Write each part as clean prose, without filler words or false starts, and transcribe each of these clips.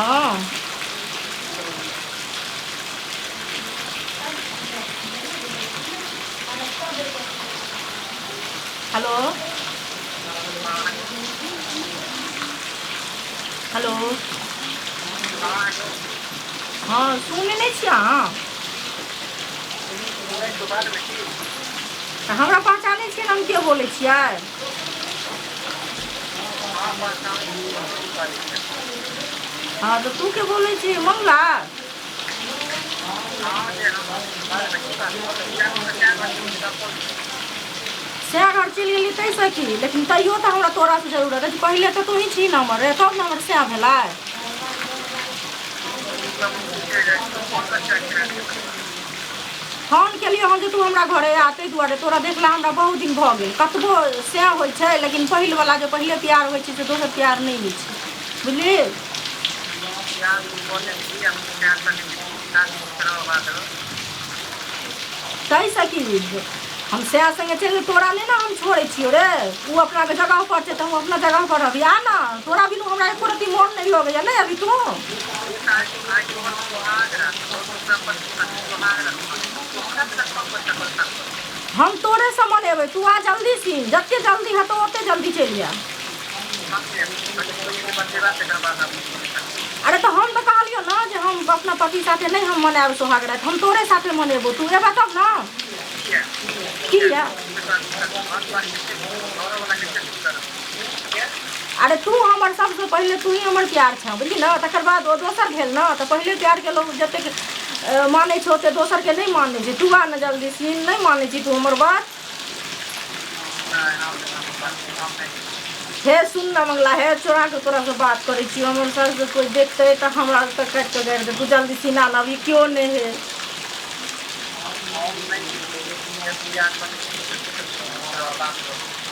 हँ। Hello. Hello. हँ, सुनै नहि छियै अहाँ? तऽ हमरा पहचानै छियै ने, हम के बोलै छियै? हँ, तऽ तू के बोलै छी, मंगला? सएह घर चलि गेली ताहिसँ की, लेकिन तैयो तऽ हमरा तोरासँ जरूरत अछि। पहिले तऽ तोही छी ने हमर रे, तब ने हमर सएह भेलै। फोन केलियौ हन जे तू हमरा घरे आ, ताहि दुआरे तोरा देखला हमरा बहुत दिन भऽ गेल। कतबो सएह होइ छै, लेकिन पहिलवला जे पहिले प्यार होइ छै से दोसर प्यार नहि होइ छै, बुझलिही? ताहिसँ की, हम सएह सङ्गे चलि तोरा नहि ने हम छोड़ै छियौ रे। ओ अपना जगह पर छै तऽ हम अपना जगह पर अभी। आ ने, तोरा बिनु हमरा एको रत्ती मोन नहि लगैया। नहि अभी तू? हम तोरेसँ मनेबै। तू आ जल्दी सीन, जते जल्दी हेतौ ओते जल्दी चलि आ। अरे, तऽ हम तऽ कहलियौ ने जे हम अपना पति साथे नहि हम मनायब सोहाग राति, हम तोरे साथे मनेबो। तू एबा तब ने। किया? अरे, तू हमर सबसँ पहिले, तू ही हमर प्यार छह, बुझली ने? तकर बाद ओ दोसर भेल ने। तऽ पहिले प्यारके लोक जतेक मानै छै, ओतेक दोसरके नहि मानै छै। तू आ ने जल्दी सीन। नहि मानै छी तू हमर बात? हे, सुन ने मंगला, हे, चोरा के तोरासँ बात करै छी। हमर सासके कोइ देखतै तऽ हमरा तऽ काटि कऽ गाड़ि देतै। तू जल्दी सीना ने, अभी केओ नहि है।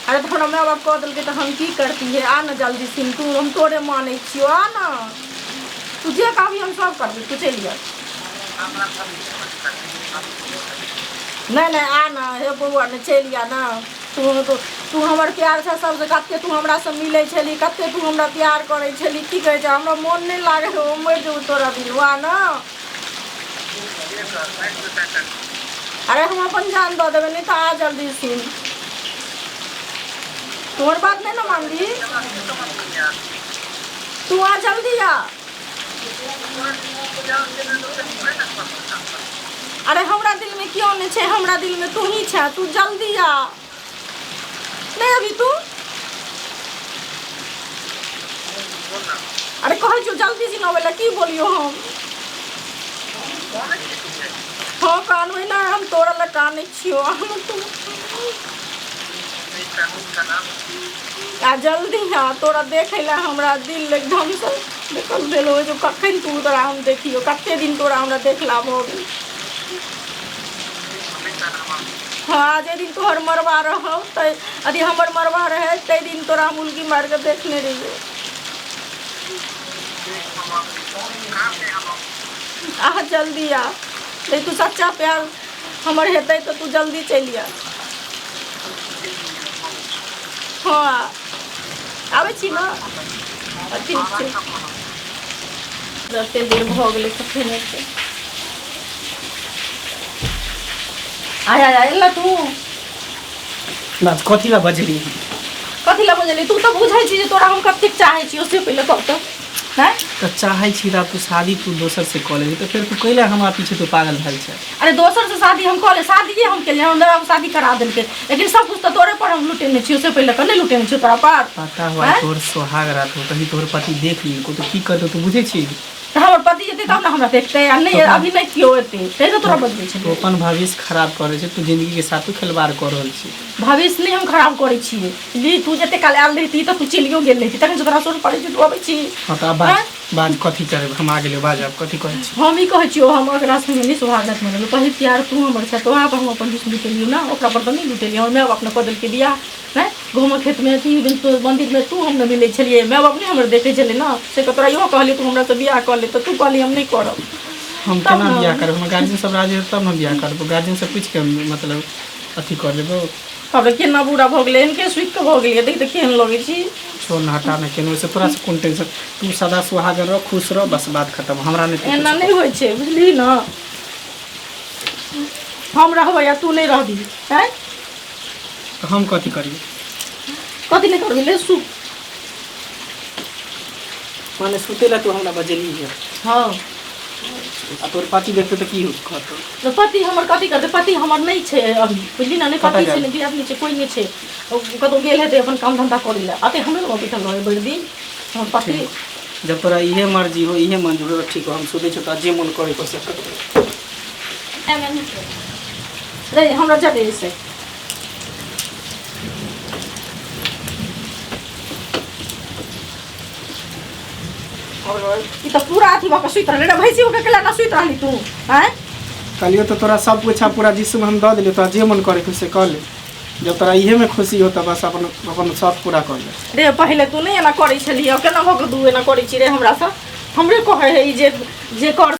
अरे, तऽ हमरा माय बाप कऽ देलकै तऽ हम की करतियै? आ ने जल्दी सीन तू, हम तोरे मानै छियौ। आ ने तू, जे कहबी हम सब करबै, तू चलि जा। नहि नहि, आ ने हे बौआ ने, चलि आ ने तू। तू तू हमर प्यार छै सबसँ। कते तू हमरासँ मिलै छली, कते तू हमरा प्यार करै छली। की कहै छै, हमरा मोन नहि लागै है, मरि जेबौ तोरा बिनु। आ ने। अरे, हम अपन जान दऽ देबै, नहि तऽ आ जल्दी सीन। तोहर बात नहि ने मानबी तू? आ जल्दी आ। अरे, हमरा दिलमे केओ नहि छै, हमरा दिलमे तू ही छै। तू जल्दी आ। नहि अभी तू? अरे, कहै छियौ जल्दी से अबै लए। की बोलियौ हम? हँ, कानबै ने हम, तोरा लए कानै छियौ। हम तू आ जल्दी। आ, तोरा देखै लए हमरा दिल एकदमसँ बेकल भेल हो जो कखन तू तोरा हम देखियौ। कते दिन तोरा हमरा देखला भऽ गेल। हँ, जाहि दिन तोहर मरबा रहौ तै अथी हमर मरबा रहै, ताहि दिन तोरा हम उल्की मारि कऽ देखने रहियौ। आ जल्दी आ। नहीं तू सच्चा प्यार हमर हेतै तऽ तू जल्दी चलि आ। हँ, आबै छी ने? ठीक छै। जते देर भऽ गेलै कखन एतै? आय आय आयल तू? बात कथी ला बजली? कथी लए बजली? तू तऽ बुझै छी जे तोरा हम कतेक चाहै छी, से पहिले कह तऽ। हैं? तऽ चाहै छी तऽ तू शादी तू दोसर से कऽ लेबही, तऽ फेर तू कैला हमरा पीछे तू पागल भेल छै? अरे, दोसर से शादी हम कऽ ले, शादिये हम केलियै, हमरा शादी करा देलकै, लेकिन सब कुछ तऽ तोरे पर हम लुटेने छियौ, से पहिले कह, नहि लुटेने छियौ तोरा पर? पता हुआ? हैं? तोहर सोहाग रात हो, कहीं तोहर पति देख लेलको तऽ की करतौ, तू बुझै छी? तऽ हमर पति जेतै तब ने हमरा देखतै। आ नहि अभी नहि केओ एतै, तै ने तोरा बजबै तू छलियै। अपन भविष्य खराब करै छै, तू जिंदगी के साथ तू खिलवाड़ कऽ रहल छी। भविष्य नहि हम खराब करै छियै। ली, तू जते काल आयल रहिती तऽ तू चलियो गेल रहिती, तखन से तोरा सोर पड़ै छै, तू अबै छी। हँ, तऽ आब बाज। आँय? बाज, कथी करबै? हम आ गेलियो, बाज आब कथी कहै छी? हम ई कहै छियौ, हम ओकरा संगे नहि सुहागत मनेलहुँ। पहिल प्यार तू हमर छै, तोरा पर हम अपन विष लुटेलियौ ने, ओकरा पर तऽ नहि लुटेलियै। हमर माय बाप ने कऽ देलकै बियाह। नहि गाँवमे खेतमे अथी मन्दिरमे तू हम ने मिलै छलियै, माय बाप नहि हमर देखै छलै ने, से तोरा इहो कहलियै, तू हमरासँ बियाह कऽ ले, तऽ तू कहली हम नहि करब। हम तब केना ने बियाह करब? हमर गार्जियन सब राजी हेतै तब ने हम बियाह करबो। गार्जियन से पूछि के मतलब अथी कऽ लेबो। बाप रे, केना बुरा भऽ गेलै! एहन के सुखि कऽ भऽ गेलियै। देख तऽ केहन लगै छी। छोड़ न, हटा न, केनो से तोरा से कोन टेंशन। तू सदा सुहागन रह, खुश रह, बस बात खत्म। हमरा नहीं तू एना कुछ। नहि होइ छै, बुझलिही ने? हम रहबै आ तू नहि रहबी, आँय? तऽ हम कथी करियै? कथी नहि करबी? ले सु। माने सुते ला तू हमरा बजेली है? हँ। आ तोर पति देखते तऽ की कहतौ? तऽ पति हमर कथी करतै? पति हमर नहि छै अभी, बुझली ने? नहि कतऽ पति छै गेल? नहि दियादनी छै, कोइ नहि छै। ओ कतहु गेल हेतै अपन काम धन्धा करै लए। अते हमरे लग बैठल रहै भरि दिन हमर पति। ठीक, जब तोरा इहे मर्जी हो, इहे मंजूर हो, ठीक हो, हम सुते छौ, तऽ जे मन करे से कर। रे, हमरा जा दे से। ई तऽ पूरा अथी भऽ कऽ सुति रहलै रे। भैंसी ओके केला ना सुति रहली तू, आँय? कहलियो तऽ तोरा सब कुछ पूरा जिस्म हम दऽ देलियो, तोरा जे मन करे से कर ले। जब तोरा इहे में खुशी हो तऽ बस अपन अपन शौक पूरा कर ले। रे, पहिले तू नहि एना करै छलियै, केना भऽ कऽ तू एना करै छी रे हमरासँ? हमरे कहै है ई जे जे कर।